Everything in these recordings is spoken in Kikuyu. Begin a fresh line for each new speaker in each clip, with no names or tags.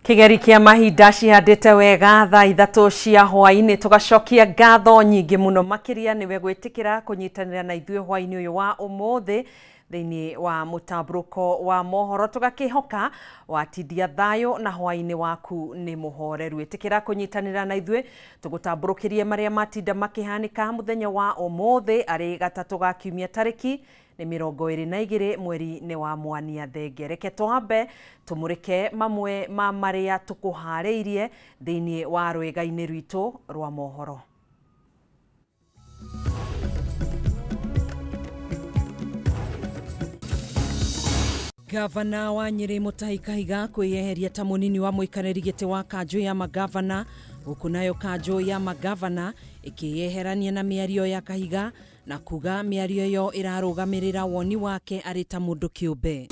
Kigeri kia mahinda cihandĩte wega thaa 3 cia hwaĩ-inĩ tũgacokia ngatho nyingĩ mũno makĩria nĩwe gwĩtĩkĩra kũnyitanĩra na ithuĩ hwaĩ-inĩ ũyũ wa ũmũthĩ thĩinĩ wa mũtambũrũko wa mohoro tũgakĩhoka watindia thayũ na hwaĩ-inĩ waku nĩ mũhoreru. Ĩtĩkĩra kũnyitanĩra na ithuĩ tũgũtambũrũkĩrie marĩa matinda makĩhanĩka mũthenya wa ũmũthĩ arĩ gatatũ ga kiumia tarĩki nĩ 22 mweri-inĩ wa Mwania Thenge. Reke twambe tũmũrĩke mamwe ma marĩa tũkũharĩirie thĩinĩ wa rwĩga-inĩ rwitũ rwa mohoro. Gavana wa Nyeri Mutahi Kahiga kwĩyeheria ta mũnini wa mũikarĩri gĩtĩ wa kanjũ ya magavana, gũkũ nayo kanjũ ya magavana ĩkĩyeherania na mĩario ya Kahiga na kuga mĩario ĩyo ĩrarũgamĩrĩra woni wake arĩ ta mũndũ kĩũmbe.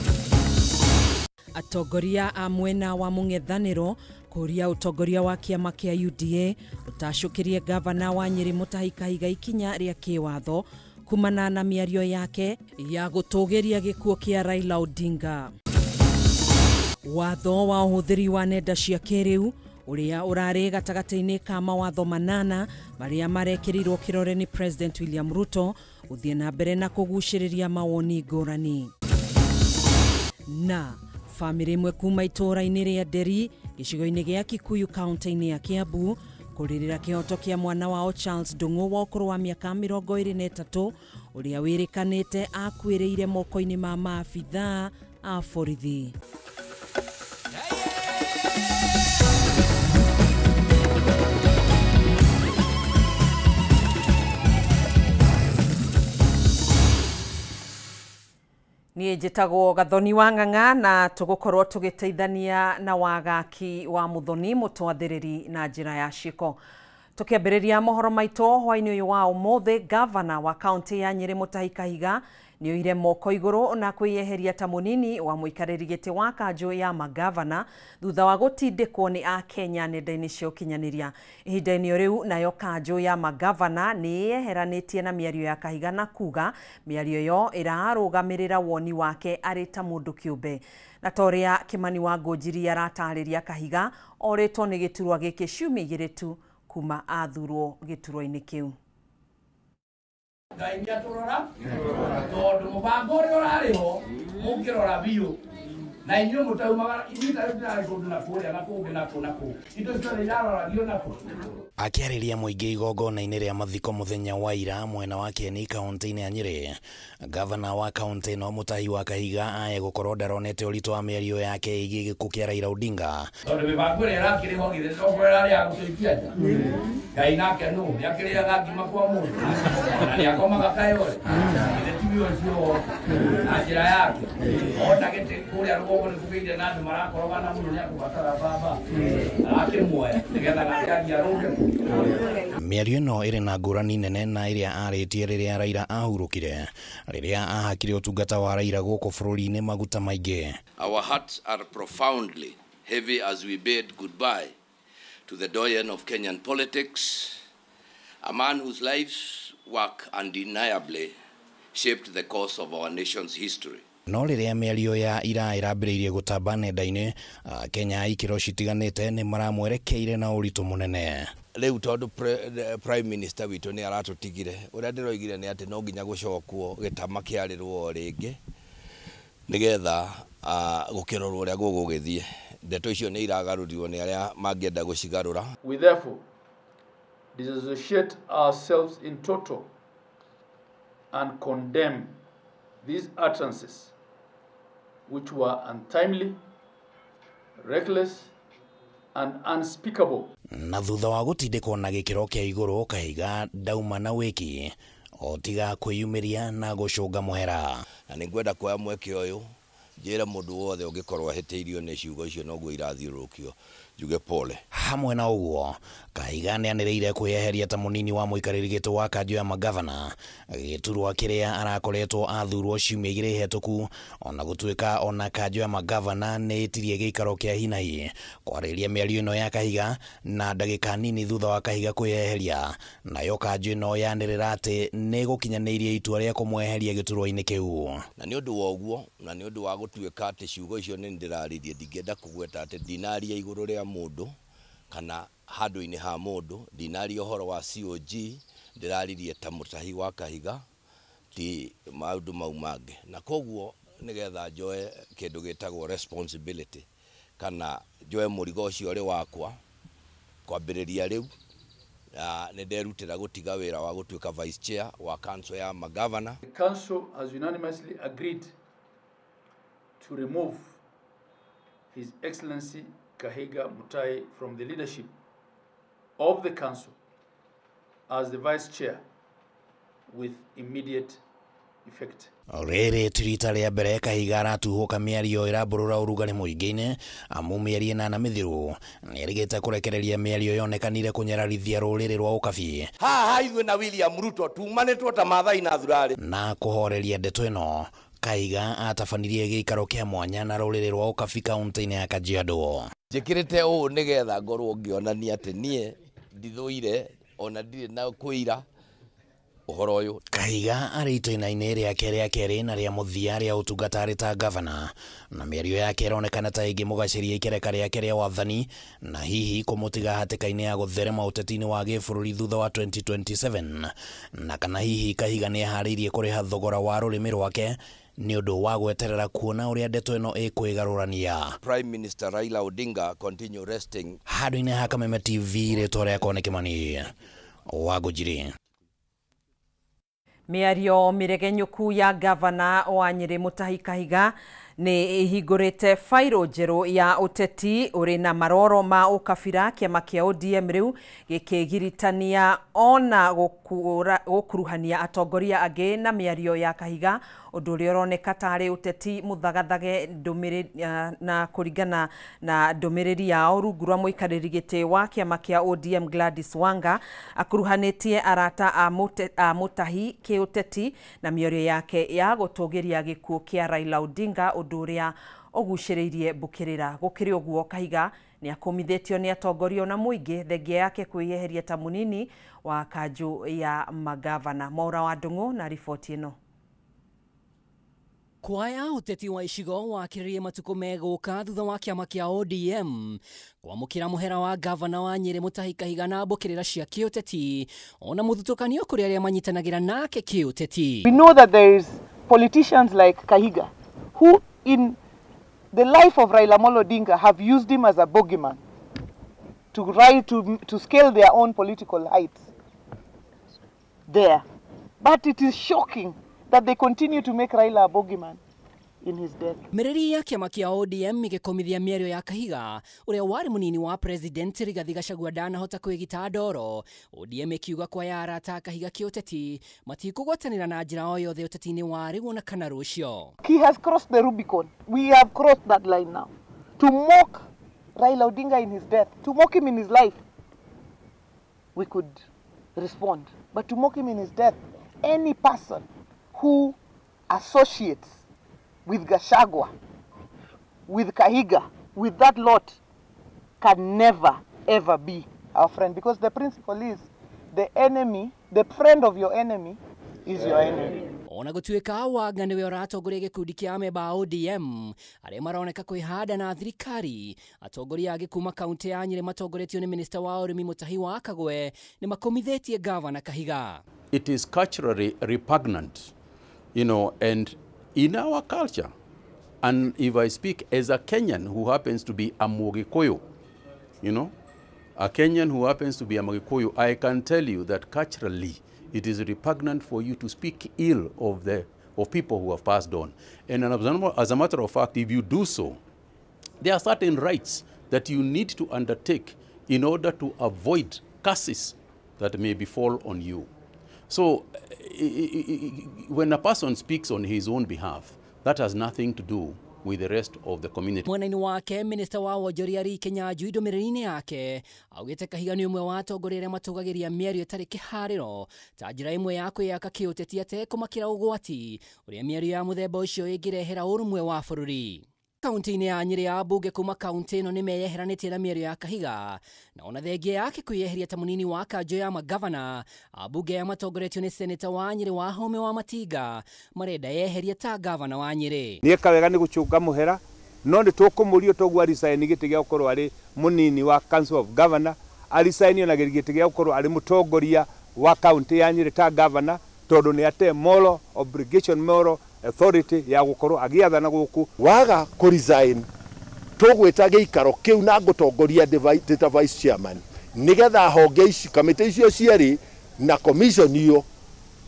Atongoria a mwena wa mũng'ethanĩro kũria ũtongoria wa kĩama kĩa UDA ũtacũkĩrie gavana wa Nyeri Mutahi Kahiga ikinya rĩa kĩwatho kumana na mĩario yake ya gũtũgĩria gĩkuũ kĩa Raila Odinga. Watho wa ũhũthĩri wa nenda cia kĩrĩu ũrĩa ũrarĩ gatagatĩ-inĩ ka mawatho 8 marĩa marekĩrirwo kĩrore nĩ President William Ruto gũthiĩ na mbere na kũgucĩrĩria mawoni ngũrani. Na bamĩrĩ ĩmwe kuma itũũra-inĩ rĩa Nderi gĩcigo-inĩ gĩa Kikuyu kaunti-inĩ ya Kiambu kũrĩrĩra kĩhoto kĩa mwana wao Charles Ndung'u wa ũkũrũ wa mĩaka 23 ũrĩa wĩrĩkanĩte akuĩrĩire moko-inĩ ma maabithaa a borithi. Niĩ njĩtagwo Gathoni wa Ng'ang'a na tũgũkorwo tũgĩteithania na wagaki wa Muthoni mũtwathĩrĩri na njĩra ya ciĩko. Tũkĩambĩrĩria mohoro maitũ hwaĩ-inĩ ũyũ wa ũmũthĩ, gavana wa kaunti ya Nyeri Mutahi Kahiga nĩoire moko igũrũ na kwĩyeheria ta mũnini wa mũikarĩri gĩtĩ wa kanjũ ya magavana thutha wa gũtindĩkwo nĩ akenya nenda-inĩ cia ũkinyanĩria. Ihinda-inĩ rĩu nayo kanjũ ya magavana nĩ yeheranĩtie na mĩario ya Kahiga na kuga mĩario ĩyo ĩrarũgamĩrĩra woni wake arĩ ta mũndũ kĩũmbe. Na ta ũrĩa Kimani wa Ngũnjiri aratarĩria, Kahiga orĩtwo nĩ gĩturwa gĩkĩ ciumia 2 tu kuma athurwo gĩturwa-inĩ kĩu.
Ngai nĩatũrora tondũ mũbango ũrĩa ũrarĩ ho mũngĩrora biũ na inyuĩ mũtaumaga ithuĩ ta rĩu tũrarĩ kũndũ na kũrĩa na kũngĩ na kũ na kũ indo ciothe iraroragio na kũ.
Akĩarĩria mũingĩ igongona-inĩ rĩa mathiko mũthenya wa ira mwena wa Kieni kaunti-inĩ ya Nyeri, gavana wa kaunti ĩno Mutahi wa Kahiga aye gũkorwo ndaronete ũritũ wa mĩario yake ĩgiĩ gĩkuũ kĩa Raila Odinga.
Tondũ mĩbango ĩrĩa ĩrakĩrĩ ho githĩ tokorwo ĩrarĩ ya gũtũikia nja. Ngai nake nũ nĩakĩrĩaga ngima kwa mũndũ na nĩakomaga kayore githĩ tiwe ũcio na njĩra yake ona gĩtĩ kũrĩa rũgongo nĩkũgĩire na andũ marakorogana mũno nĩakũbatara baba arakĩmuoya nĩgetha nake athiĩ arũnge.
Mĩario ĩno ĩrĩ na ngũrani nene na ĩrĩa arĩtie rĩrĩa Raila ahurũkire, rĩrĩa ahakire ũtungata wa Raila gũkũ bũrũri-inĩ maguta maingĩ.
Our hearts are profoundly heavy as we bid goodbye to the doyen of Kenyan politics, a man whose life's work undeniably shaped the course of our nation's history.
No rĩrĩa mĩario ya ira ĩrambĩrĩirie gũtamba nenda-inĩ, Kenya ikĩro citiganĩte nĩ maramwerekeire na ũritũ mũnene.
Rĩu tondũ Prime Minister witũ nĩ aratũtigire, ũrĩa ndĩroigire nĩ atĩ no nginya gũcokwo gĩtama kĩarĩrwo rĩngĩ nĩgetha gũkĩrorwo ũrĩa gũgũgĩthiĩ. Ndeto icio nĩ iragarũrirwo nĩ arĩa mangĩenda gũcigarũra.
We therefore disassociate ourselves in total and condemn these utterances, which were untimely, reckless, and unspeakable.
Na thutha wa gũtindĩkwo na gĩkĩro kĩa igũrũ, Kahiga ndauma na wĩki o tiga kwĩyumĩria na gũcũnga mũhera.
Na nĩngwenda kuoya mweke ũyũ njĩre mũndũ wothe ũngĩkorwo ahĩtĩirio nĩ ciugo icio noguo irathiũrũrũkio, Njuge pole.
Hamwe na ũguo Kahiga nĩanĩrĩire kwĩyeheria ta mũnini wa mũikarĩri gĩtĩ wa kanjũ ya magavana gĩturwa kĩrĩa arakoretwo athurwo ciumia igĩrĩ hetũku, ona gũtuĩka ona kanjũ ya magavana nĩ ĩtirie gĩikaro kĩa hinahi kwarĩria mĩario ĩno ya Kahiga na ndagĩka nini thutha wa Kahiga kwĩyeheria, nayo kanjũ ĩno yanĩrĩra atĩ nĩ gũkinyanĩirie itua rĩa kũmweheria gĩturwa-inĩ kĩu.
Na nĩ ũndũ wa ũguo na nĩ ũndũ wa gũtuĩka atĩ ciugo icio nĩ ndĩraririe, ndingĩenda kũgweta atĩ ndinaria igũrũ rĩa mũndũ kana handũ-inĩ ha mũndũ, ndinaria ũhoro wa COG, ndĩraririe ta Mutahi wa Kahiga, ti maũndũ mau mangĩ. Na koguo nĩgetha njoe kĩndũ gĩtagwo responsibility kana njoe mũrigo ũcio ũrĩ wakwa kwambĩrĩria rĩu, nĩ nderutĩra gũtiga wĩra wa gũtuĩka vice chair wa council ya magavana.
The council has unanimously agreed to remove His Excellency Kahiga Mutahi from the leadership of the council as the vice chair with immediate effect.
Rĩrĩ ti rita rĩa mbere Kahiga aratuhũka mĩario ĩrambũrũra ũrugarĩ mũingĩ-inĩ, amu mĩeri ĩnana mĩthiru nĩerĩgĩte kũrekereria mĩario yonekanire kũnyararithia rũrĩrĩ rwa ũkabi.
Haha ithuĩ na William Ruto tumanĩtwo ta Maathai na Thurarĩ.
Na kũhoreria ndeto ĩno, Kahiga atabanirie gĩikaro kĩa mwanya na rũrĩrĩ rwa ũkabi kaunti-inĩ ya Kajiado.
Njĩkĩrĩte ũũ nĩgetha ngorwo ngĩonania atĩ niĩ ndithũire ona ndirĩ na kwĩira ũhoro ũyũ.
Kahiga arĩ itĩna-inĩ rĩake rĩa kerĩ na rĩa mũthia rĩa ũtungata arĩ ta gavana, na mĩario yake ĩronekana ta ĩngĩmũgacĩria ikereka rĩake rĩa wathani na hihi kũmũtiga hatĩka-inĩ ya gũtherema ũteti-inĩ wa gĩbũrũri thutha wa 2027, na kana hihi Kahiga nĩeharĩirie kũrĩha thogora wa rũrĩmĩ rwake nĩ ũndũ wa gweterera kuona ũrĩa ndeto ĩno ĩkwĩgarũrania.
Prime Minister Raila Odinga continue resting.
Handũ-inĩ ha Kameme TV, rĩtwa rĩakwa nĩ Kĩmani wa Ngũnjiri.
Mĩario mĩregenyũku ya gavana wa Nyĩrĩ Mutahi Kahiga nĩ ĩhingũrĩte fairo njerũ ya ũteti ũrĩ na maroro ma ũkabira. Kĩama kĩa ODM rĩu gĩkĩgiritania ona gũkuruhania atongoria angĩ na mĩario ya Kahiga, ũndũ ũrĩa ũroneka tarĩ ũteti mũthagathage na kũringana na ndũmĩrĩri yao rungu rwa mũikarĩri gĩtĩ wa kĩama kĩa ODM Gladys Wanga akuruhanĩtie arata a Mutahi kĩũteti na mĩario yake ya gũtũgĩria gĩkuũ kĩa Raila Odinga, ũndũ ũrĩa ũgucĩrĩirie mbũkĩrĩra. Gũkĩrĩ ũguo, Kahiga nĩ akũmithĩtio nĩ atongoria na mũingĩ thengia yake kwĩyeheria ta mũnini wa kanjũ ya magavana. Mwaura wa Ndung'u na riboti ĩno.
Kwaya uteti wa icigo wakiririe matuko megũka thutha wa kĩama kĩa ODM kwamũkĩra mũhera wa gavana wa Nyĩrĩ Mutahi Kahiga na mbũkĩrĩra cia kĩũteti ona mũthutũkanio kũrĩ arĩa manyitanagĩra nake kĩũteti.
We know that there is politicians like Kahiga who in the life of Raila Amolo Odinga have used him as a bogeyman to rise to scale their own political heights there. But it is shocking that they continue to make Raila a bogeyman in his death.
Mĩrĩri ya kĩama kĩa ODM ĩgĩkomithia mĩario ya Kahiga ũrĩa warĩ mũnini wa president Rigathi Gachagua ndanahota kwĩgita ndoro. ODM ĩkiuga kwaya arata a Kahiga kĩũteti matikũgwatanĩra na njĩra o yothe ũteti-inĩ wa rĩu ona kana rũciũ.
He has crossed the Rubicon. We have crossed that line now. To mock Raila Odinga in his death, to mock him in his life, we could respond. But to mock him in his death, any person who associates with Gachagua, with Kahiga, with that lot, can never, ever be our friend. Because the principle is, the enemy, the friend of your enemy is your enemy.
Ona gũtuĩka Wanga nĩwe ũratongoria gĩkundi kĩa amemba a ODM arĩa maroneka kwĩhanda na thirikari, atongoria angĩ kuma kaunti ya Nyĩrĩ matongoretio nĩ minista wa ũrĩmi Mutahi wa Kagwe nĩ makomithĩtie gavana Kahiga.
It is culturally repugnant, you know, and in our culture, and if I speak as a Kenyan who happens to be a Mugikuyu, you know, a Kenyan who happens to be a Mugikuyu, I can tell you that culturally it is repugnant for you to speak ill of the of people who have passed on. And as a matter of fact, if you do so, there are certain rights that you need to undertake in order to avoid curses that may befall on you. So when a person speaks on his own behalf, that has nothing to do with the rest of the community.
Mwena-inĩ wake Minister wa wonjoria Lee Kinyanjui ndũmĩrĩri-inĩ yake augĩte Kahiga nĩ ũmwe wa atongoria arĩa matũgagĩria mĩario ĩtarĩ kĩharĩro ta njĩra ĩmwe ya kwĩyaka kĩũteti atekũmakĩra ũgwati ũrĩa mĩario ya mũthemba ũcio ĩngĩrehera ũrũmwe wa bũrũri. Kaunti-inĩ ya Nyĩrĩ ya mbunge kuma kaunti ĩno nĩmeyeheranĩtie na mĩario ya Kahiga na ona thengia yake kwĩyeheria ta mũnini wa kanjũ ya magavana ambunge aya matongoretio nĩ seneta wa Nyĩrĩ Wahome wa Matinga marenda yeherie ta gavana wa Nyĩrĩ.
Nĩeka wega nĩ gũcũnga mũhera no nĩ tũkũmũrio toguo aricaini gĩtĩ gĩa gũkorwo arĩ mũnini wa Council of Governor, aricaini ona gĩtĩ gĩa gũkorwo arĩ mũtongoria wa kaunti ya Nyĩrĩ ta gavana tondũ nĩ ate moral obligation, moral authority ya gukorwo agiathana guku.
Waga ku resign tugwita giikaro kiu na ngutongoria ndita vice chairman nigetha honge ici kamite icio cierĩ na commission iyo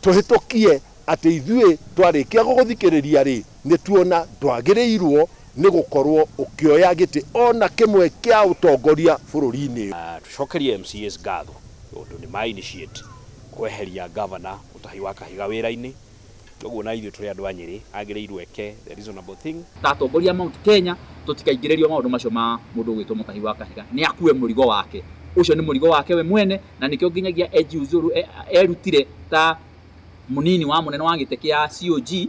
tuhitukie ati ithuĩ twarikia guguthikiriria ri ni tuona ndwagiriirwo ni gukorwo ukioya giti ona kimwe kia utongoria bururi-ini.
Tucokerie MCAs ngatho tondu ni ma initiate kweheria governor Mutahi wa Kahiga wira-ini toguo na ithuĩ tũrĩ andũ a Nyĩrĩ agĩrĩirwo eke the reasonable thing.
Ta atongoria Mount Kenya tũtikaingĩrĩrio maũndũ macio ma mũndũ ũgwĩtwo Mutahi wa Kahiga, nĩ akue mũrigo wake, ũcio nĩ mũrigo wake we mwene, na nĩkĩo nginyagia ejiuzuru erutire ta mũnini wa mũnene wa gĩtĩ kĩa COG,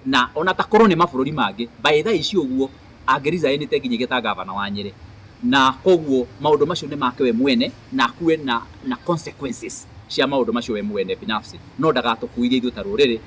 na ona ta korwo nĩ mabũrũri mangĩ by thaa ici ũguo angĩricainĩte nginyagia ta gavana wa Nyĩrĩ, na koguo maũndũ macio nĩ make we mwene na akue na consequences cia maũndũ macio we mwene binafsi, no ndagatũkuithie ithuĩ ta rũrĩrĩ.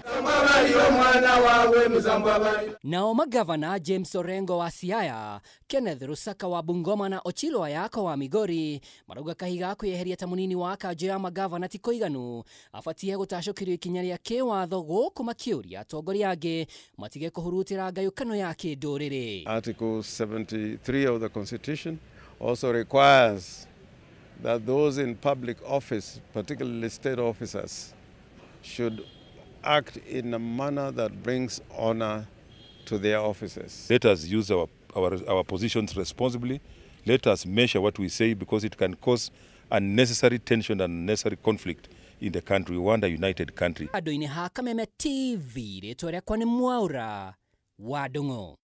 Nao magavana James Orengo wa Siaya, Kenneth Lusaka wa Bungoma na Ochilo Ayako wa Migori marauga Kahiga kwĩyeheria ta mũnini wa kanjũ ya magavana ti kũiganu, abatie gũtacũkĩrio ikinya rĩa kĩwatho gũkũ makĩũria atongoria angĩ matige kũhurutĩra ngayũkano ya kĩndũrĩrĩ.
Article 73 of the Constitution also requires that those in public office, particularly state officers, should act in a manner that brings honor to their offices.
Let us use our positions responsibly. Let us measure what we say, because it can cause unnecessary tension and unnecessary conflict in the country. We want a united country.
Andũ-inĩ ha Kameme TV, rĩtwa rĩakwa nĩ Mwaura wa Ndung'u.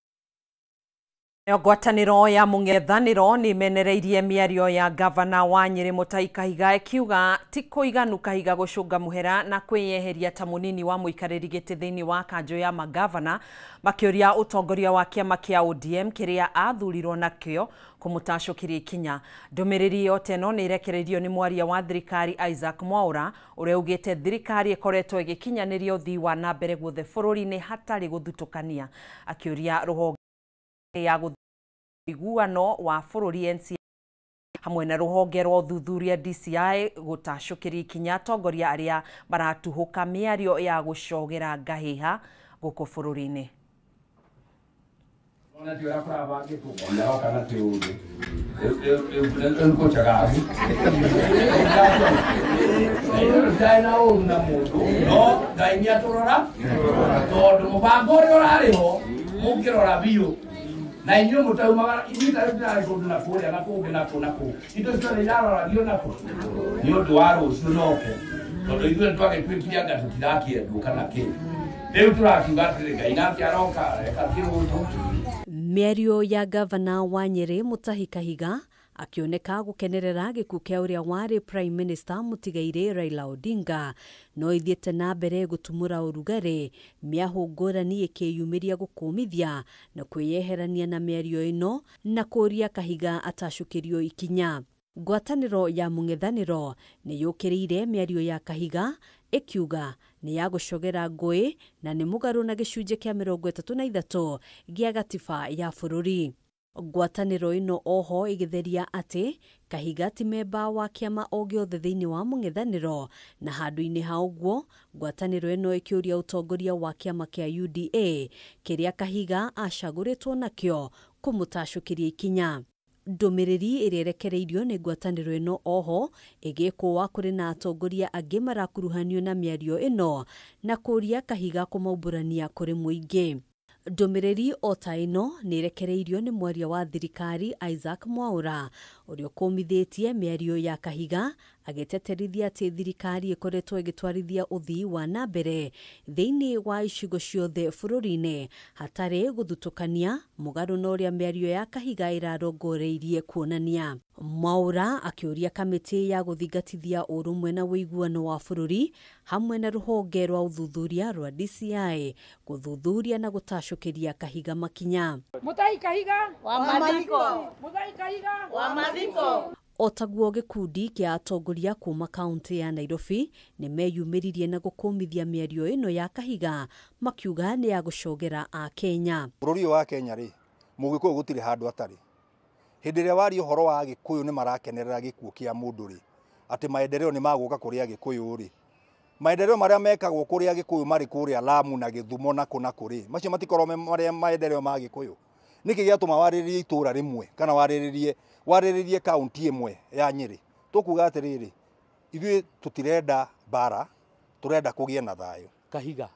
Ngwatanĩro ya mũng'ethanĩro nĩ menereirie mĩario ya gavana wa Nyĩrĩ Mutahi Kahiga ĩkiuga ti kũiganu Kahiga gũcũnga mũhera na kwĩyeheria ta mũnini wa mũikarĩri gĩtĩ thĩinĩ wa kanjũ ya magavana, makĩũria ũtongoria wa kĩama kĩa ODM kĩrĩa athurirwo nakĩo kũmũtacũkĩria ikinya. Ndũmĩrĩri yote ĩno nĩ ĩrekereirio nĩ mwaria wa thirikari Isaac Mwaura ũrĩa ugĩte thirikari ĩkoretwo ĩgĩkinyanĩria ũthii wa na mbere guothe bũrũri-inĩ hatarĩ gũthutũkania, akĩũria rũhonge ya ũiguano wa bũrũri NCIC hamwe na rũhonge rwa ũthuthuria DCI gũtacũkĩria ikinya atongoria arĩa maratuhũka mĩario ya gũcogera ngahĩha gũkũ bũrũri-inĩ.
Na inyuĩ mũtaumaga ithuĩ ta rĩu tũrarĩ kũndũ na kũrĩa na kũngĩ na kũ na kũ, indo ciothe iraroragio na kũ nĩ ũndũ wa rũciũ noke, tondũ ithuĩ nĩtwagĩtuĩkire anga tũtirakĩendwo kana kĩ. Rĩu tũrakiuga atĩrĩ, Ngai nake aroka reka kĩrũtũ.
Mĩario ya gavana wa Nyĩrĩ Mutahi Kahiga akĩoneka gũkenerera gĩkuũ kĩa ũrĩa warĩ Prime Minister mũtigairĩ Raila Odinga no ithiĩte na mbere gũtumũra ũrugarĩ, mĩahũ ngũrani ĩkĩyumĩria gũkũmithia na kwĩyeherania na mĩario ĩno na kũũria Kahiga atacũkĩrio ikinya. Ngwatanĩro ya mũng'ethanĩro nĩ yũkĩrĩire mĩario ya Kahiga ĩkiuga nĩ ya gũcogera ngũĩ na nĩ mũgarũ na gĩcunjĩ kĩa 33 gĩa gatiba ya bũrũri. Ngwatanĩro ĩno oho ĩgĩtheria atĩ Kahiga ti memba wa kĩama o gĩothe thĩinĩ wa mũng'ethanĩro, na handũ-inĩ ha ũguo ngwatanĩro ĩno ĩkĩũria ũtongoria wa kĩama kĩa UDA kĩrĩa Kahiga acagũrĩtwo nakĩo kũmũtacũkĩria ikinya. Ndũmĩrĩri ĩrĩa ĩrekereirio nĩ ngwatanĩro ĩno oho ĩgĩkũa kũrĩ na atongoria angĩ marakuruhanio na mĩario ĩno na kũũria Kahiga kũmaumbũrania kũrĩ mũingĩ. Ndũmĩrĩri o ta ĩno nĩ ĩrekereirio nĩ mwaria wa thirikari Isaac Mwaura ũrĩa ũkũmithĩtie mĩario ya Kahiga agĩteterithia atĩ thirikari ĩkoretwo ĩgĩtwarithia ũthii wa na mbere thĩinĩ wa icigo ciothe bũrũri-inĩ hatarĩ gũthutũkania mũgarũ na ũrĩa mĩario ya Kahiga ĩrarongoreirie kuonania. Mwaura akĩũria kamĩtĩ ya gũthingatithia ũrũmwe na ũiguano wa bũrũri hamwe na rũhonge rwa ũthuthuria rwa DCI gũthuthuria na gũtacũkĩria Kahiga makinya.
Mutahi Kahiga wa mathiko. Mutahi Kahiga wa mathiko.
Otaguo gĩkundi kĩa atongoria kuma kaunti ya Nairobi nĩ meyumĩririe na gũkũmithia mĩario ĩno ya Kahiga makiuga nĩ ya gũcogera a Kenya.
Bũrũri wa Kenya rĩ mũgĩkũyũ gũtirĩ handũ atarĩ. Hĩndĩ ĩrĩa waria ũhoro wa Gĩkũyũ nĩ marakenerera gĩkuũ kĩa mũndũ rĩ atĩ maendeleo nĩ magũka kũrĩ Agĩkũyũ rĩ maendeleo marĩa mekagwo kũrĩ Agĩkũyũ marĩ kũrĩa Lamu na Gĩthumo na kũ na kũ rĩ macio matikorwo me marĩa maendeleo ma Gĩkũyũ. Nĩkĩ gĩatũma warĩrĩrie itũra rĩmwe kana warĩrĩrie kaunti ĩmwe ya Nyĩrĩ? Tũkuga atĩrĩrĩ, ithuĩ tũtirenda mbara, tũrenda kũgĩe na thayũ.
Kahiga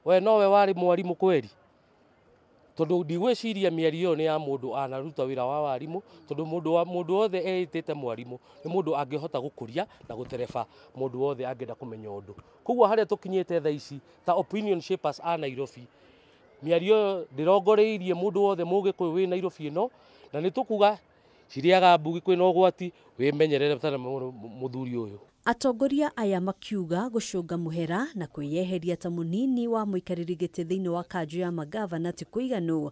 we nowe warĩ mwarimũ kweri tondu ndigwiciria mĩario ĩyo nĩ ya mũndũ anaruta wĩra wa warimũ tondu mũndũ wothe eĩtĩte mwarimũ nĩ mũndũ angĩhota gũkũria na gũtereba mũndũ wothe angĩenda kũmenya ũndũ. Koguo harĩa tũkinyĩte thaa ici ta opinion shapers a Nairobi mĩario ĩyo ndĩrongoreirie mũndũ wothe mũgĩkũyũ wĩ Nairobi ĩno na nĩ tũkuga ciriaga mbugi kwĩna ũgwati wĩmenyerere tana mũthuri ũyũ.
Atongoria aya makiuga gũcũnga mũhera na kwĩyeheria ta mũnini wa mũikarĩri gĩtĩ thĩinĩ wa kanjũ ya magavana ti kũiganu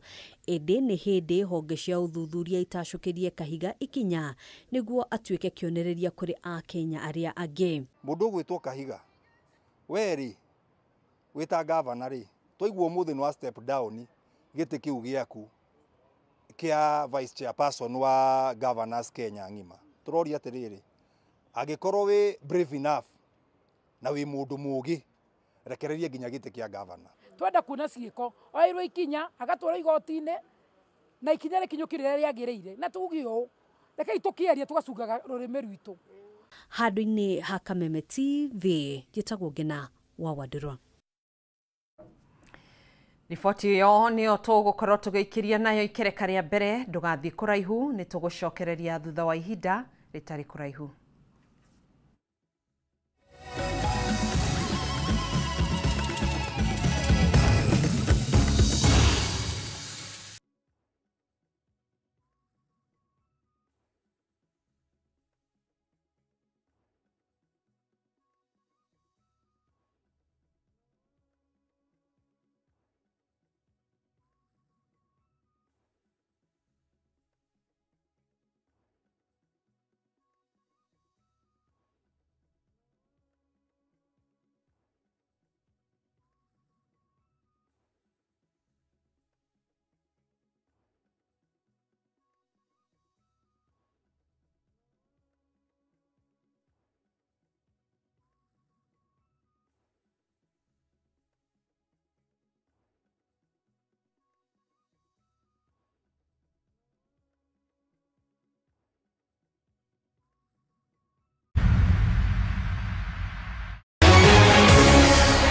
ĩndĩ nĩ hĩndĩ honge cia ũthuthuria itacũkĩrie Kahiga ikinya nĩguo atuĩke kĩonereria kũrĩ Akenya arĩa angĩ.
Mũndũ ũgwĩtwo Kahiga we rĩ wĩta gavana rĩ twaigua ũmũthĩ nĩ wa step down gĩtĩ kĩu gĩaku kĩa vice chairperson wa governors Kenya ng'ima. Tũroria atĩrĩrĩ, angĩkorwo wĩ brave enough na wĩ mũndũ mũũgĩ rekereria nginya gĩtĩ kĩa governor.
Twenda kuona ciĩko oirwo ikinya agatwarwo igoti-inĩ na ikinya rĩkinyũkio rĩrĩa rĩagĩrĩire na tuge ũũ rekei tũkĩaria tũgacungaga rũrĩmĩ rwitũ.
Handũ-inĩ ha Kameme TV njĩtagwo Ngina wa Wandũrwa.
Riboti ĩyo nĩyo tũgũkorwo tũgĩikĩria nayo ikereka rĩa mbere. Ndũgathiĩ kũraihu, nĩ tũgũcokereria thutha wa ihinda rĩtarĩ kũraihu.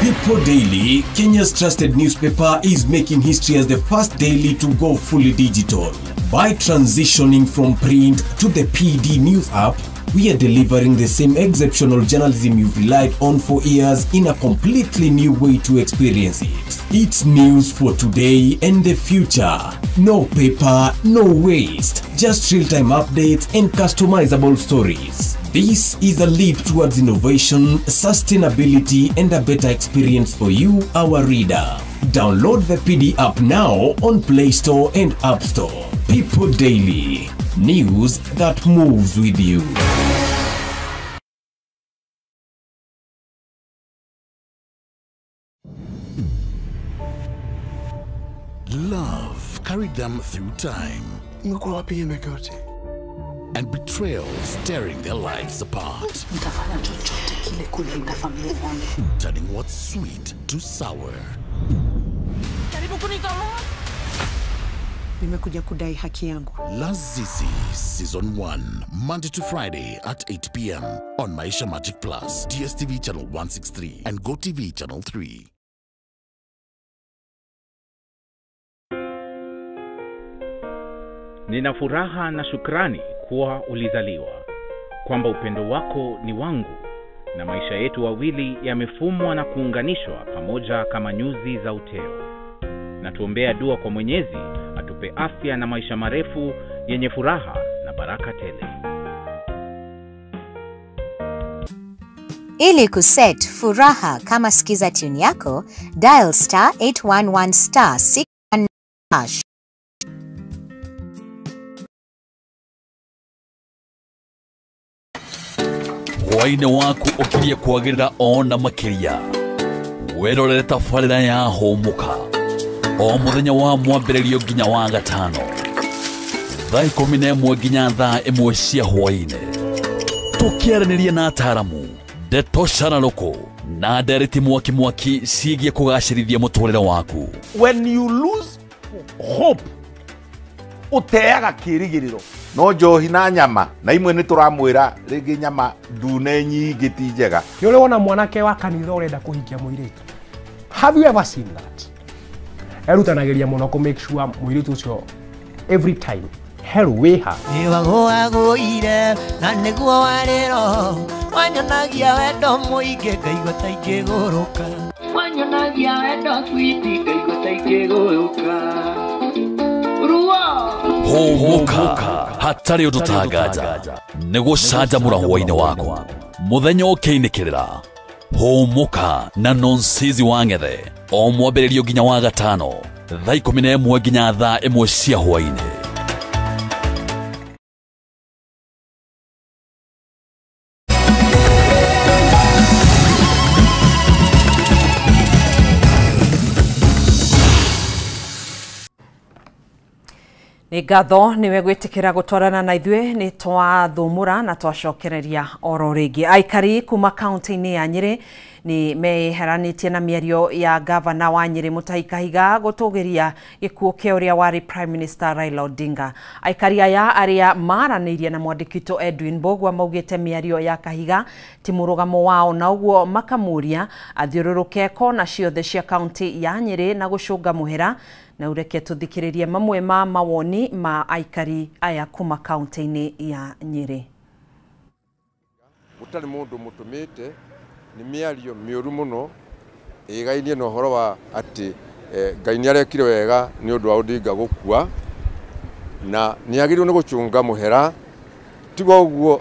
People Daily, Kenya's trusted newspaper, is making history as the first daily to go fully digital. By transitioning from print to the PD News app, we are delivering the same exceptional journalism you've relied on for years in a completely new way to experience it. It's news for today and the future. No paper, no waste, just real-time updates and customizable stories. This is a leap towards innovation, sustainability, and a better experience for you, our reader. Download the PD app now on Play Store and App Store. People Daily, news that moves with you.
Love carried them through time. And betrayals tearing their lives apart. Turning what's sweet to sour.
Nimekuja kudai haki yangu.
Lazizi Season 1, Monday to Friday at 8 p.m. on Maisha Magic Plus, DSTV Channel 163 and GoTV Channel 3.
Nina furaha na shukrani
kuwa ulizaliwa, kwamba upendo wako ni wangu na maisha yetu wawili yamefumwa na kuunganishwa pamoja kama nyuzi za uteo. Na tuombea dua kwa Mwenyezi atupe afya na maisha marefu yenye furaha na baraka tele.
Ili kuset furaha kama skiza tune yako, dial star 811 star 6 hash.
Hwaĩ-inĩ waku ũkirie kwagĩrĩra ona makĩria. Wĩrorere tabarĩra ya Hũmũka o mũthenya wa mwambĩrĩrio nginya wa gatano thaa 11 nginya thaa 1 cia hwaĩ-inĩ, tũkĩaranĩria na ataaramu, ndeto cararũkũ na ndereti mwaki mwaki ciĩgiĩ kũgacĩrithia mũtũrĩre waku.
When you lose hope, ũteaga kĩĩrĩgĩrĩro.
No njohi na nyama na imwe nĩ tũramwĩra rĩngĩ nyama ndune nyingĩ ti njega.
Nĩ ũrĩ wona mwanake wa kanitha ũrenda kũhikia mũirĩtu? Have you ever seen that? Erutanagĩria mũno kũ make sure mũirĩtu ũcio every time hello wĩha.
Nĩwagũagũire na nĩguo warĩro wanyonagia wendo mũingĩ ngaigua ta ingĩgũrũka. Wanyonagia wendo switi ngaigua ta ingĩgũrũka.
Hũmũka hatarĩ ũndũ tanganja nĩ gũcanjamũra hwaĩ-inĩ waku mũthenya ũkĩinĩkĩrĩra. Hũmũka na Nonsizi wa Ng'ethe o mwambĩrĩrio nginya wa gatano thaa 11 nginya thaa 1 cia hwaĩ-inĩ.
Nĩ ngatho nĩwe gwĩtĩkĩra gũtwarana na ithuĩ nĩ twathũmũra na twacokereria oro rĩngĩ. Aikari kuma kaunti-inĩ ya Nyĩrĩ nĩ meyeheranĩtie na mĩario ya gavana wa Nyĩrĩ Mutahi Kahiga gũtũgĩria gĩkuũ kĩa ũrĩa warĩ Prime Minister Raila Odinga. Aikari aya arĩa maranĩirie na mwandĩki witũ Edwin Mbogua maugĩte mĩario ya Kahiga ti mũrũgamo wao, na ũguo makamũria athiũrũrũke kona ciothe cia kaunti ya Nyĩrĩ na gũcũnga mũhera. Na ureke tuthikiririe mamwe ma mawoni ma aikari aya kuma kaunti-inĩ ya Nyĩrĩ.
Gũtarĩ mũndũ mũtũmĩte nĩ mĩario mĩũru mũno ĩgainie na ũhoro wa atĩ Ngai nĩ arekire wega nĩ ũndũ wa Odinga gũkua na nĩ agĩrĩirwo nĩ gũcũnga mũhera. Tiga ũguo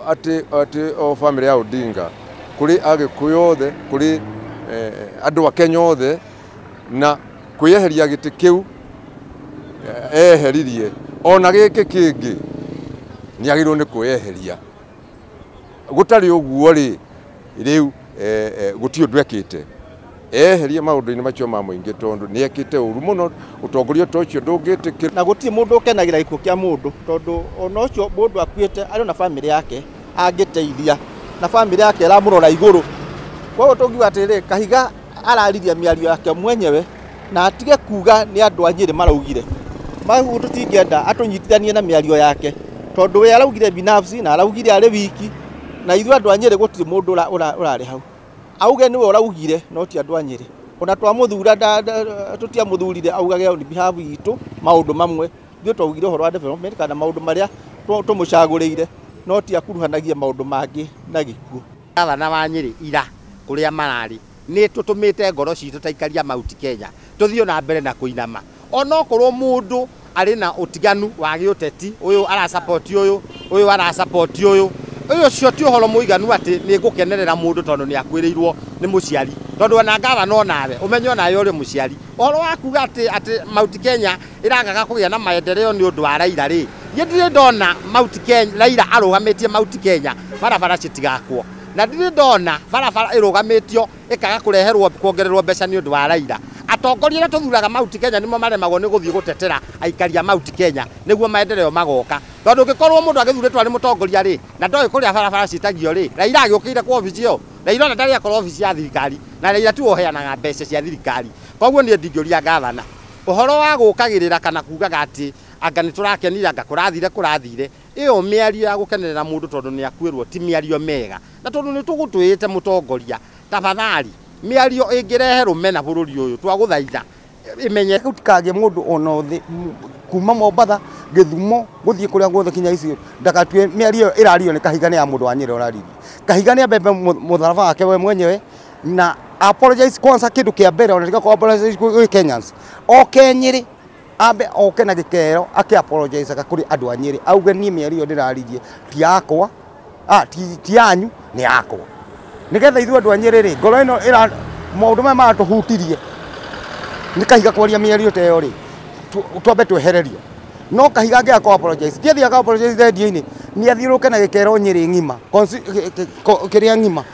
atĩ o famĩlĩ ya Odinga, kũrĩ Agĩkũyũ othe, kũrĩ andũ a Kenya othe, na kwĩyeheria gĩtĩ kĩu eheririe ona gĩkĩ kĩngĩ nĩ agĩrĩirwo nĩ kwĩyeheria. Gũtarĩ ũguo rĩ, rĩu gũtirĩ ũndũ ekĩte. Eherie maũndũ-inĩ macio ma mũingĩ tondũ nĩ ekĩte ũru mũno, ũtongoria ta ũcio ndũngĩtĩkĩra.
Na gũtirĩ mũndũ ũkenagĩra gĩkuũ kĩa mũndũ tondũ ona ũcio mũndũ akuĩte arĩ na bamĩrĩ yake angĩteithia na bamĩrĩ yake ĩramũrora igũrũ. Koguo tũngiuga atĩrĩrĩ, Kahiga araririe mĩario yake mwenyewe na atige kuga nĩ andũ a Nyĩrĩ maraugire. Mahu tũtingĩenda atũnyitithanie na mĩario yake tondũ we araugire binafsi na araugire arĩ wiki, na ithuĩ andũ a Nyĩrĩ gũtirĩ mũndũ ũrarĩ hau. Auge nĩwe ũraugire no ti andũ a Nyĩrĩ. Ona twamũthura tũtiamũthurire augage on behalf itũ maũndũ mamwe. Ithuĩ twaugire ũhoro wa development kana maũndũ marĩa tũmũcagũrĩire, no ti akuruhanagie maũndũ mangĩ na gĩkuũ.
Gavana wa Nyĩrĩ ira kũrĩa mararĩ nĩ tũtũmĩte ngoro citũ ta ikaria Mount Kenya tũthiĩ na mbere na kũinama onokorwo mũndũ arĩ na ũtiganu wa gĩũteti, ũyũ arasupport ũyũ, ũyũ arasupport ũyũ, ũyũ ũcio ti ũhoro mũiganu atĩ nĩ ngũkenerera mũndũ tondũ nĩ akwĩrĩirwo nĩ mũciari, tondũ ona gavana onawe ũmenye onawe ũrĩ mũciari. Ũhoro wa kuga atĩ Mount Kenya ĩragaga kũgĩa na maendeleo nĩ ũndũ wa Raila rĩ, niĩ ndirĩ ndona Mount Kenya Raila arũgamĩtie Mount Kenya barabara citigakwo, na ndirĩ ndona barabara ĩrũgamĩtio ĩkaga kũreherwo kuongererwo mbeca nĩ ũndũ wa Raila. Atongoria arĩa tũthuraga Mount Kenya nĩmo maremagwo nĩ gũthiĩ gũtetera aikari a Mount Kenya nĩguo maendeleo magoka, tondũ ũngĩkorwo mũndũ agĩthurĩtwo arĩ mũtongoria rĩ na ndoĩ kũrĩa barabara citagio rĩ, Raila agĩũkĩire kwa obici ĩyo, Raila ona ndarĩ akorwo obici ya thirikari, na Raila tiwe ũheanaga mbeca cia thirikari. Koguo niĩ ndingĩũria gavana ũhoro wa gũkagĩrĩra kana kugaga atĩ anga nĩ tũrakenire anga kũrathire ĩyo mĩario ya gũkenerera mũndũ tondũ nĩ akuĩrwo ti mĩario mĩega, na tondũ nĩ tũgũtwĩte mũtongoria, tafadhali mĩario ĩngĩrehe rũmena bũrũri ũyũ twagũthaitha imenye
gũtikagĩe mũndũ ona ũthĩ kuma Mombatha
Gĩthumo gũthiĩ kũrĩa guothe kinya icio ndakatue mĩario ĩrario nĩ Kahiga nĩ ya mũndũ wa Nyĩrĩ ũraririe. Kahiga nĩ ambembe mũtharaba wake we mwenyewe na apologize kwanza kĩndũ kĩa mbere ona tiga apologize kũrĩ Kenyans oke Nyĩrĩ ambe oke na gĩkero akĩ apologize kũrĩ andũ a Nyĩrĩ auge niĩ mĩario ndĩraririe ti yakwa ti yanyu nĩ yakwa nĩgetha ithuĩ andũ a Nyĩrĩ rĩ ngoro ĩno ĩra maũndũ maya maratũhutirie nĩ Kahiga kwaria mĩario ta ĩyo rĩ twambe twehererio no Kahiga angĩaga kũ apologize ti athiaga apologize redio-inĩ nĩ athiũrũke na gĩkero Nyĩrĩ ng'ima kĩrĩa ng'ima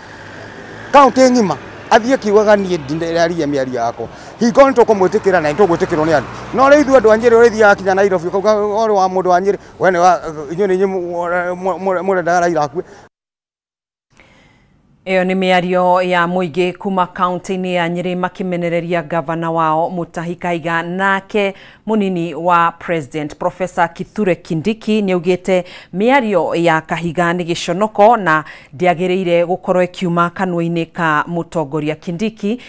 kaunti ng'ima athiĩ kiugaga niĩ ndĩraria mĩario yakwa hingo nĩ tũkũmwĩtĩkĩra na nĩ tũgwĩtĩkĩrwo nĩ andũ no rĩu ithuĩ andũ a Nyĩrĩ ũrĩa ithiaga kinya Nairobi ũkauga ũrĩ wa mũndũ wa Nyĩrĩ we nĩ wa inyuĩ nĩ inyuĩ mũrendaga Raila akue.
Ĩyo nĩ mĩario ya mũingĩ kuma kaunti-inĩ ya Nyĩrĩ makĩmenereria gavana wao Mutahi Kahiga nake mũnini wa president Professor Kithure Kindiki nĩaugĩte mĩario ya Kahiga nĩ gĩconoko na ndĩagĩrĩire gũkorwo ĩkiuma kanua-inĩ ka mũtongoria. Kindiki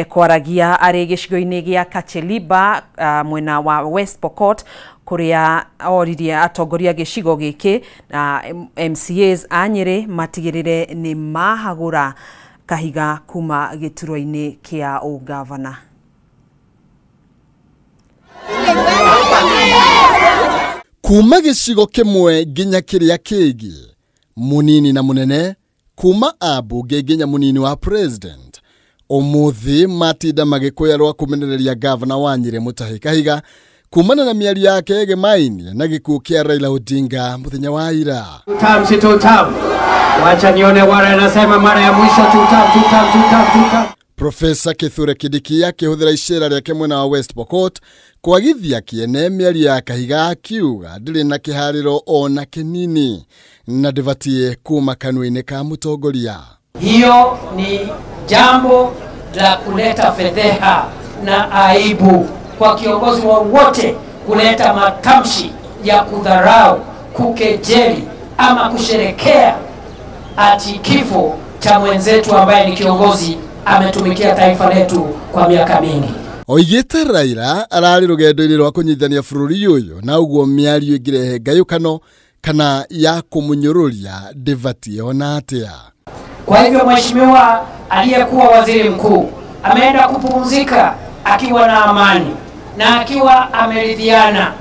kwaragia arĩ gĩcigo-inĩ gĩa Kacheliba mwena wa West Pokot kuria oririe atongoria gĩcigo gĩkĩ na MCAs a Nyĩrĩ matigĩrĩre nĩ mahagũra Kahiga kuma gĩturwa-inĩ kĩa ũgavana.
Kuma gĩcigo kĩmwe nginya kĩrĩa kĩngĩ, munini na munene, kuma ambunge nginya munini wa president ũmũthĩ matinda magĩkũya rwa kũmenereria gavana wa Nyĩrĩ Mutahi Kahiga kumana na mĩario yake ĩgemaine na gĩkuũ kĩa Raila Odinga mũthenya wa ira.
Tutam si tutam. Wacha nione wale anasema mara ya mwisho tutam tutam tutam tutam.
Profesa Kithure Kindiki akĩhũthĩra icera rĩake mwena wa West Pokot kwagithia kĩene mĩario ya Kahiga akiuga ndĩrĩ na kĩharĩro ona kĩnini na ndĩbatiĩ kuma kanua-inĩ ka mũtongoria.
Hiyo ni jambo la kuleta fedheha na aibu kwa kiongozi wowote kuleta matamshi ya kudharau, kukejeli ama kusherekea ati kifo cha mwenzetu ambaye ni kiongozi ametumikia taifa letu kwa miaka mingi.
Oigĩte Raila ararĩ rũgendo-inĩ rwa kũnyitithania bũrũri ũyũ na ũguo mĩario ĩngĩrehe ngayũkano kana ya kũmũnyũrũria ndĩbatiĩ ona atĩa.
Kwa hivyo mheshimiwa aliyekuwa waziri mkuu ameenda kupumzika akiwa na amani na akiwa ameridhiana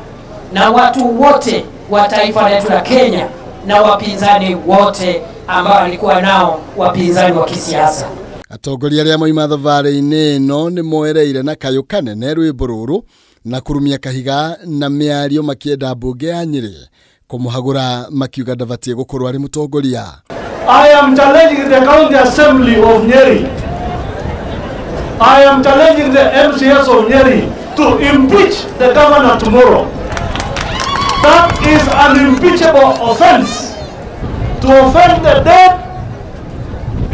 na watu wote wa taifa letu la Kenya na wapinzani wote ambao alikuwa nao wapinzani wa kisiasa.
Atongoria arĩa moima thabarĩ-inĩ ĩno nĩ moereire na kayũ kanene rwĩmbo rũrũ na kũrumia Kahiga na mĩario makĩenda mbunge ya Nyĩrĩ kũmũhagũra makiuga ndabatiĩ gũkorwo arĩ mũtongoria.
I am challenging the County Assembly of Nyeri. I am challenging the MCS of Nyeri to impeach the governor tomorrow. That is an impeachable offense. To offend the dead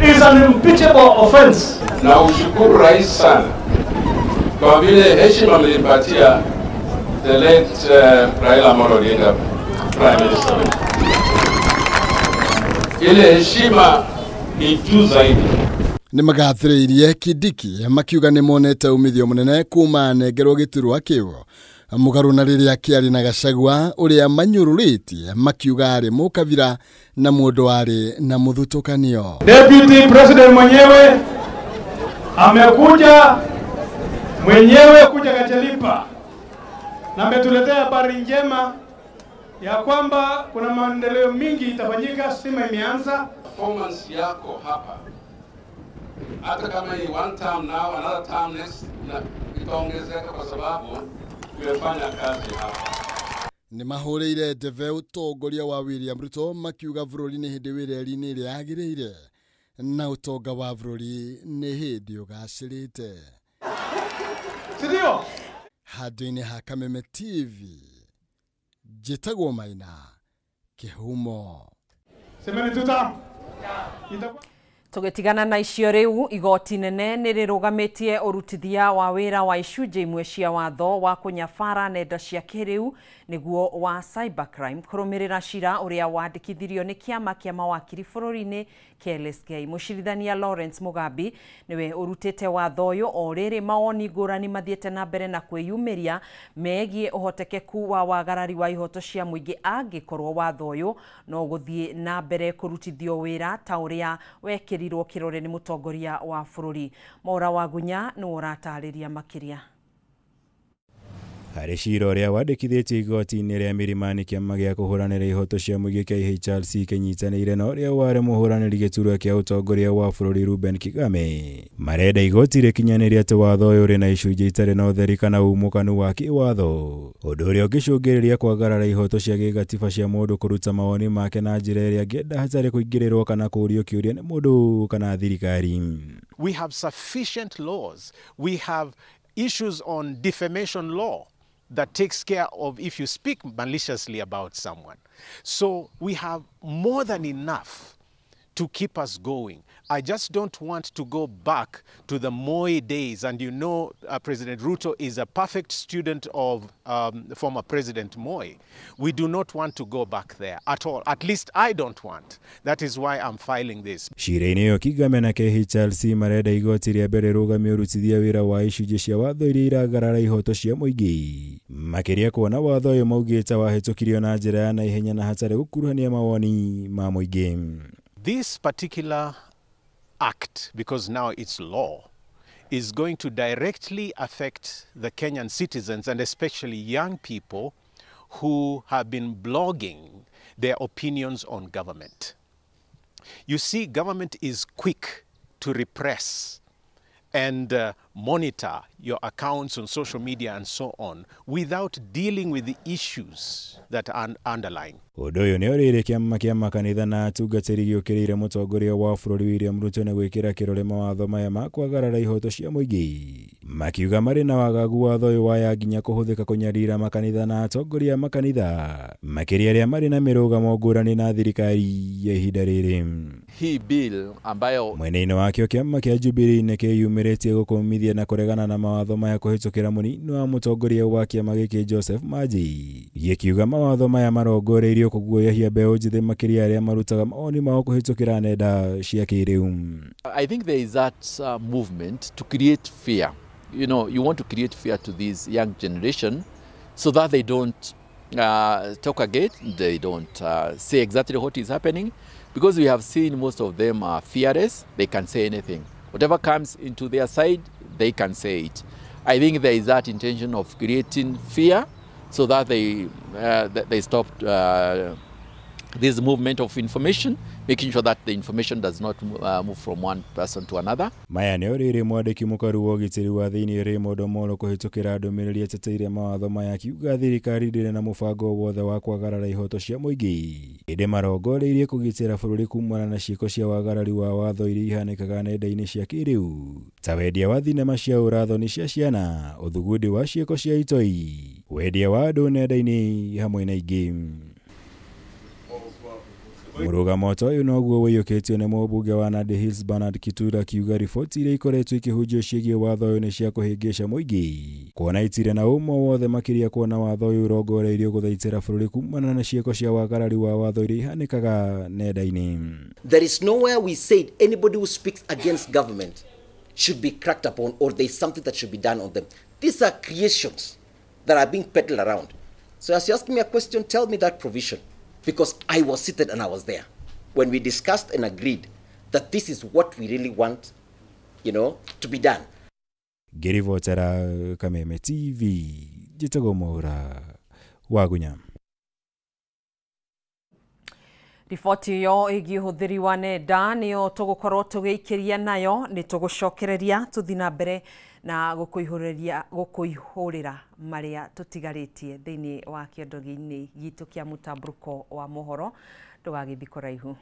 is an impeachable offense.
Na ushukuru rais sana kwa vile heshima mlimpatia the late Raila Amolo Odinga, Prime Minister. Ile heshima ni juu zaidi.
Nĩ magathĩrĩirie Kindiki makiuga nĩ monete umithio mũnene kuma anengerwo gĩturwa kĩu mũgarũ na rĩrĩa kĩarĩ na Gachagua ũrĩa manyũrũrĩtie makiuga arĩ mũkabira na mũndũ arĩ na mũthutũkanio.
Deputy President mwenyewe amekuja mwenyewe kuja Kacheliba na ametuletea habari njema ya kwamba kuna maendeleo mingi itafanyika, stima imeanza.
Performance yako hapa hata kama ni one term now, another term next, na itaongezeka kwa sababu tumefanya kazi hapa.
Nĩ mahũrĩire ndebe ũtongoria wa William Ruto makiuga bũrũri nĩ hĩndĩ wĩ reri-inĩ ĩrĩa yagĩrĩire na ũtonga wa bũrũri nĩ hĩndĩ ũgacĩrĩte.
Sindio?
Handũ-inĩ ha Kameme TV njĩtagwo Maina Kĩhumo.
Semeni tutam.
Tũgĩtigana na icio rĩu, igoti nene nĩ rĩrũgamĩtie ũrutithia wa wĩra wa icunjĩ imwe cia watho wa kũnyabara nenda cia kĩrĩu nĩguo wa cybercrime kũrũmĩrĩra cira ũrĩa wandĩkithirio nĩ kĩama kĩa mawakiri bũrũri-inĩ KLSK. Mũcirithania Lawrence Mugambi nĩwe ũrutĩte watho ũyũ o rĩrĩ mawoni ngũrani mathiĩte na mbere na kwĩyumĩria megiĩ ũhotekeku wa wagarari wa ihoto cia mũingĩ angĩkorwo watho ũyũ no gũthiĩ na mbere kũrutithio wĩra ta ũrĩa wekĩrirwo kĩrore nĩ mũtongoria wa bũrũri. Maura Wagunya nĩwe ũratarĩria makĩria.
Harĩ cira ũrĩa wandĩkithĩtio igoti-inĩ rĩa Milimani, kĩama gĩa kũhũranĩra ihoto cia mũingĩ KHRC kĩnyitanĩire na ũrĩa warĩ mũhũranĩri gĩturwa kĩa ũtongoria wa bũrũri Reuben Kigame marenda igoti rĩkinyanĩrie atĩ watho ũyũ ũrĩ na icunjĩ itarĩ na ũtheri kana umũkanu wa kĩwatho, ũndũ ũrĩa ũngĩcũngĩrĩria kwagarara ihoto cia gĩgatiba cia mũndũ kũruta mawoni make na njĩra ĩrĩa angĩenda hatarĩ kũingĩrĩrwo kana kũũrio kĩũria nĩ mũndũ kana thirikari.
We have sufficient laws. We have issues on defamation law that takes care of if you speak maliciously about someone. So we have more than enough to keep us going. I just don't want to go back to the Moi days. And you know, President Ruto is a perfect student of former President Moi. We do not want to go back there at all. At least I don't want. That is why I'm filing this.
Cira-inĩ ĩyo Kigame na KHRC marenda igoti rĩa mbere rũgamie ũrutithia wĩra wa icunjĩ cia watho iria iragarara ihoto cia mũingĩ, makĩria kuona watho ũyũ maugĩte wahĩtũkirio na njĩra ya naihenya na hatarĩ gũkuruhania mawoni ma mũingĩ.
This particular act, because now it's law, is going to directly affect the Kenyan citizens and especially young people who have been blogging their opinions on government. You see, government is quick to repress and monitor your accounts on social media and so on without dealing with the issues that are underlying.
Ũndũ ũyũ nĩ ũrĩrĩ kĩama kĩa makanitha na atungatĩri gĩũkĩrĩire mũtongoria wa bũrũri William Ruto na gwĩkĩra kĩrore mawatho maya ma kwagarara ihoto cia mũingĩ, makiuga marĩ na wagagu watho ũyũ waya nginya kũhũthĩka kũnyarira makanitha na atongoria a makanitha, makĩria arĩa marĩ na mĩrũgamo ngũrani na thirikari ya ihinda rĩrĩ.
Hii bill ambayo
mwena-inĩ wakĩo kĩama kĩa Jubilee nĩ kĩyumĩrĩtie gũkũmithia na kũregana na mawatho maya kũhĩtũkĩra mũnini wa mũtongoria wa kĩama gĩkĩ Joseph Maji, gĩkiuga mawatho maya marongoreirio kũguoyohia mbeũ njĩthĩ makĩria arĩa marutaga mawoni mao kũhĩtũkĩra nenda cia kĩrĩu.
I think there is that movement to create fear. You know, you want to create fear to this young generation so that they don't talk again, they don't say exactly what is happening, because we have seen most of them are fearless. They can say anything. Whatever comes into their side, they can say it. I think there is that intention of creating fear so that they stop this movement of information, making sure that the information does not move from one person to another.
Maya nĩ ũrĩrĩ mwandĩki mũkaru wa ũgitĩri wa thĩinĩ Raymond Omolo kũhĩtũkĩra ndũmĩrĩri eteteire mawatho maya akiuga thirikari ndĩrĩ na mũbango wothe wa kwagarara ihoto cia mũingĩ, ĩndĩ marongoreirie kũgitĩra bũrũri kumana na ciĩko cia wagarari wa watho iria ihanĩkaga nenda-inĩ cia kĩrĩu ta wendia wa thinema cia ũrathoni cia ciana, ũthugundi wa ciĩko cia itoi, wendia wa andũ nenda-inĩ hamwe na ingĩ. Mũrũgamo ta ũyũ noguo ũiyũkĩtio nĩ mũmbunge wa Nandi Hills Bernard Kitura akiuga riboti iria ikoretwo ikĩhunjio ciĩgiĩ watho ũyũ nĩ cia kũhĩngĩca mũingĩ, kuona itirĩ na ũma wothe makĩria kuona watho ũyũ ũrongoreirio gũthaitĩra bũrũri kumana na ciĩko cia wagarari wa watho iria ihanĩkaga nenda-inĩ.
There is nowhere we said anybody who speaks against government should be cracked upon or there is something that should be done on them. These are creations that are being peddled around. So as you ask me a question, tell me that provision, because I was seated and I was there when we discussed and agreed that this is what we really want, you know, to be done.
Ngĩribotera Kameme TV, njĩtagwo Mwaura Wagunya.
Riboti ĩyo ĩgiĩ ũhũthĩri wa nenda nĩyo tũgũkorwo tũgĩikĩria nayo, nĩ tũgũcokereria tũthiĩ na mbere na gũkũihũrĩra marĩa tũtigarĩtie thĩinĩ wa kĩondo-inĩ gitũ kĩa mũtambũrũko wa mohoro. Ndũgagĩthiĩ kũraihu.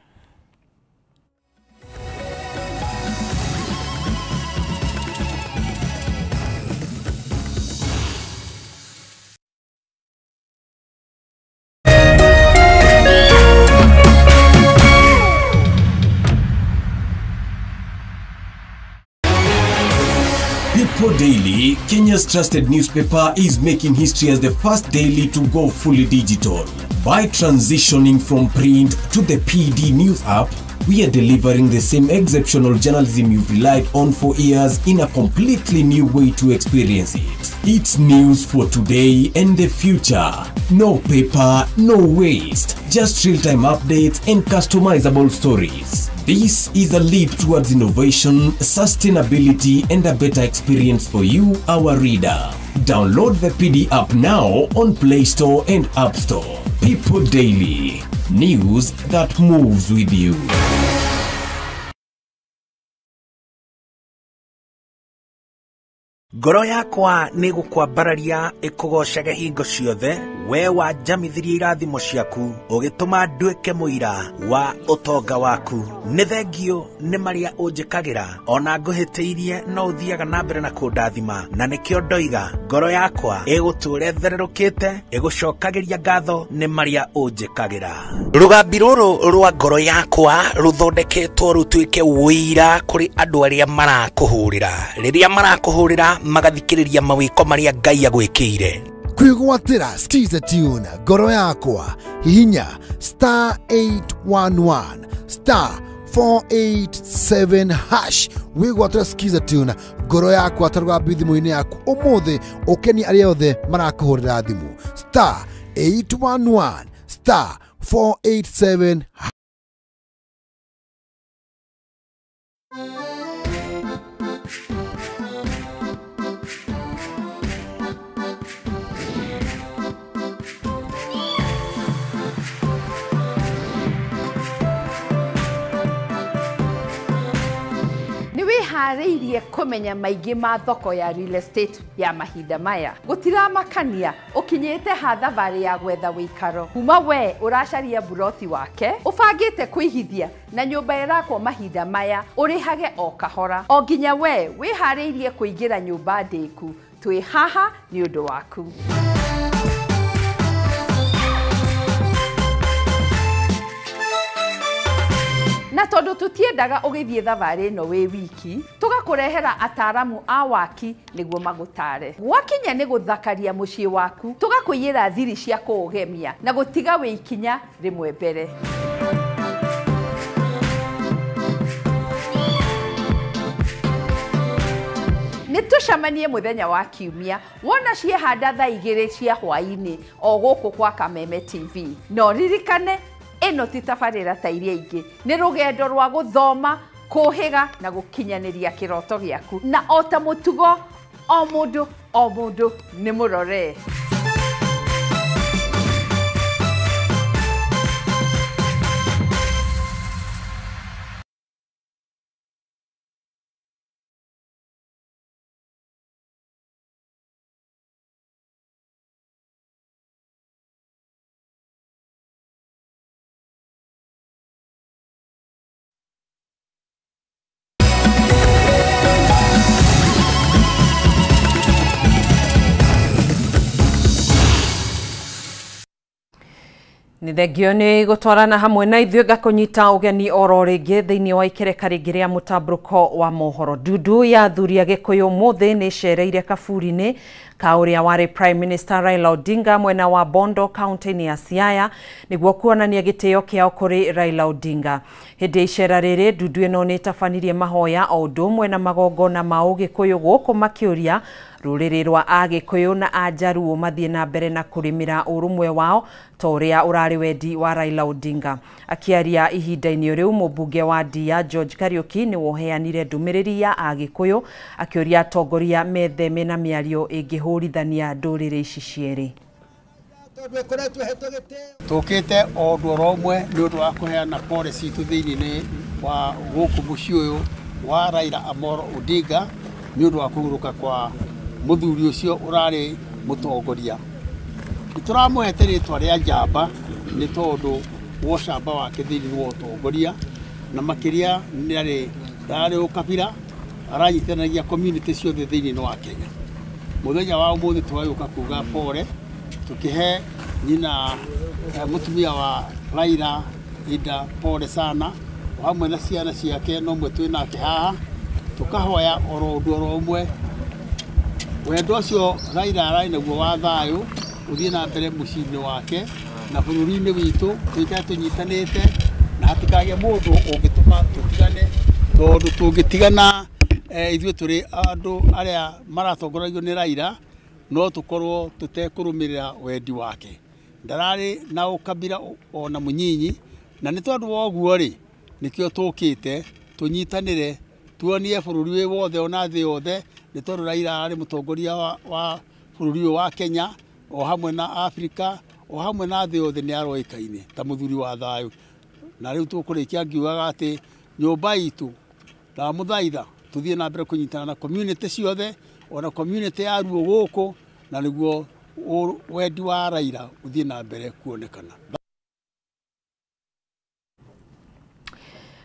People Daily, Kenya's trusted newspaper, is making history as the first daily to go fully digital. By transitioning from print to the PD News app, we are delivering the same exceptional journalism you've relied on for years in a completely new way to experience it. It's news for today and the future. No paper, no waste. Just real-time updates and customizable stories. This is a leap towards innovation, sustainability, and a better experience for you, our reader. Download the PD app now on Play Store and App Store. People Daily. News that moves with you.
Ngoro yakwa nĩ gũkwambararia ĩkũgocage hingo ciothe, we wanjamithirie irathimo ciaku, ũgĩtũma nduĩke mũira wa ũtonga waku. Nĩ thengio nĩ marĩa ũnjĩkagĩra, ona ngũhĩtĩirie no ũthiaga na mbere na kũndathima, na nĩkĩo ndoiga ngoro yakwa ĩgũtũũra ĩthererũkĩte, ĩgũcokagĩria ngatho nĩ marĩa ũnjĩkagĩra. Rũgambi rũrũ rwa ngoro yakwa rũthondeketwo rũtuĩke ũira kũrĩ andũ arĩa marakũhũrĩra. Rĩrĩa marakũhũrĩra magathikĩrĩria mawĩko marĩa Ngai agwĩkĩire.
Kwĩgwatĩra Skiza Tune ngoro yakwa, hihinya star 811 star 487 hash wĩgwatĩra Skiza Tune ngoro yakwa ta rũgambi thimũ-inĩ yaku ũmũthĩ, ũkenie arĩa othe marakũhũrĩra thimũ star 811 star 487.
Wĩharĩirie kũmenya maingĩ ma thoko ya real estate ya mahinda maya. Gũtiramakania ũkinyĩte ha thabarĩ ya gwetha wĩikaro. Kuma we ũracaria buroti wake, ũbangĩte kũigithia na nyũmba ĩrakwo mahinda maya, ũrĩhage o kahora. O nginya we wĩharĩirie kũingĩra nyũmba ndĩku. Twĩ haha nĩ ũndũ waku. Na tondu tutiendaga ũgĩthiĩ thabarĩ ĩno wĩ wiki, tũgakũrehera ataramu a waki nĩguo magũtare. Gwakinya nĩ gũthakaria mũciĩ waku, tũgakũiyĩra thiri cia kũũgemia na gũtiga wĩ ikinya rĩmwe mbere. Nĩ tũcemanie mũthenya wa Kiumia, wona ciehanda thaa 2 cia hwaĩ-inĩ o gũkũ kwa Kameme TV. No ririkane ĩno ti tabarĩra ta iria ingĩ, nĩ rũgendo rwa gũthoma, kũhĩga na gũkinyanĩria kĩroto gĩaku. Na o ta mũtugo, o mũndũ o mũndũ nĩ mũrore.
Nĩ thengio nĩ gũtwarana hamwe na ithuĩ ngakũnyita ũgeni oro rĩngĩ thĩinĩ wa ikereka rĩngĩ rĩa mũtambũrũko wa mohoro. Ndundu ya athuri a Gĩkũyũ ũmũthĩ nĩ ĩcereire kaburi-inĩ ka ũrĩa warĩ Prime Minister Raila Odinga mwena wa Bondo kaunti-inĩ ya Siaya nĩguo kuonania gĩtĩo kĩao kũrĩ Raila Odinga. Hĩndĩ ya icera rĩrĩ ndundu ĩno nĩ ĩtabanirie mahoya o ũndũ ũmwe na magongona ma Ũgĩkũyũ gũkũ makĩũria rũrĩrĩ rwa Agĩkũyũ na Ajaruo mathiĩ na mbere na kũrĩmĩra ũrũmwe wao ta ũrĩa ũrarĩ wendi wa Raila Odinga. Akĩaria ihinda-inĩ rĩu mũmbunge wa Ndia George Kariuki nĩ woheanire ndũmĩrĩri ya Agĩkũyũ akĩũria atongoria metheme na mĩario ĩngĩhũrithania ndũrĩrĩ ici cierĩ.
Tũkĩte o ũndũ oro ũmwe nĩ ũndũ wa kũheana pole citũ thĩinĩ wa gũkũ mũciĩ ũyũ wa Raila Amolo Odinga nĩ ũndũ wa kũhurũka kwa mũthuri ũcio ũrarĩ mũtongoria. Nĩ tũramũhete rĩtwa rĩa njamba nĩ tondũ wa ũcamba wake thĩinĩ wa ũtongoria, na makĩria nĩ arĩ ndarĩ ũkabira, aranyitanagia community ciothe thĩinĩ wa Kenya. Mũthenya wa ũmũthĩ tũgagĩũka kuga pole tũkĩhe nyina mũtumia wa Raila Ida pole sana, o hamwe na ciana ciake no mwe twĩ nake haha, tũkahoya oro ũndũ oro ũmwe Wendo ũcio Raila ararĩ naguo wa thayũ ũthiĩ na mbere mũciĩ-inĩ wake na bũrũri-inĩ witũ, tũikare tũnyitanĩte na hatikagĩe mũndũ ũngĩtũma tũtigane, tondũ tũngĩtigana ithuĩ tũrĩ andũ arĩa maratongoragio nĩ Raila no tũkorwo tũtekũrũmĩrĩra wendi wake. Ndararĩ na ũkabira ona mũnyinyi, na nĩ tondũ wa ũguo rĩ, nĩkĩo tũkĩte tũnyitanĩre tuonie bũrũri wĩ wothe ona thĩ yothe, nĩ tondũ Raila arĩ mũtongoria wa bũrũri ũyũ wa Kenya o hamwe na Afrika o hamwe na thĩ yothe, nĩ aroĩkaine ta mũthuri wa thayũ. Na rĩu tũkũrĩkia ngiugaga atĩ nyũmba itũ ndamũthaitha tũthiĩ na mbere kũnyitana na community ciothe ona community ya Ruo gũkũ, na nĩguo wendi wa Raila ũthiĩ na mbere kuonekana.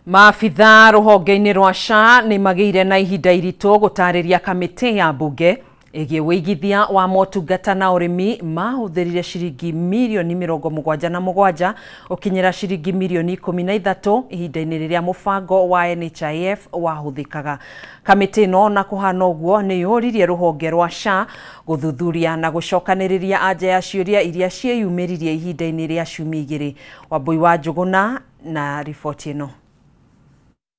Maabitha rũhonge-inĩ rwa SHA nĩ magĩire na ihinda iritũ gũtarĩria kamĩtĩ ya mbunge ĩgiĩ wĩigithia wa motungata na ũrĩmi mahũthĩrire ciringi mirioni 77 ũkinyĩra ciringi mirioni 13 ihinda-inĩ rĩrĩa mũbango wa NHIF wahũthĩkaga. Kamĩtĩ ĩno na kũhana ũguo nĩ yũririe rũhonge rwa SHA gũthuthuria na gũcokanĩrĩria anja ya ciũria iria ciĩyumĩririe ihinda-inĩ rĩa ciumia igĩrĩ. Wambui wa Njũgũna na riboti ĩno.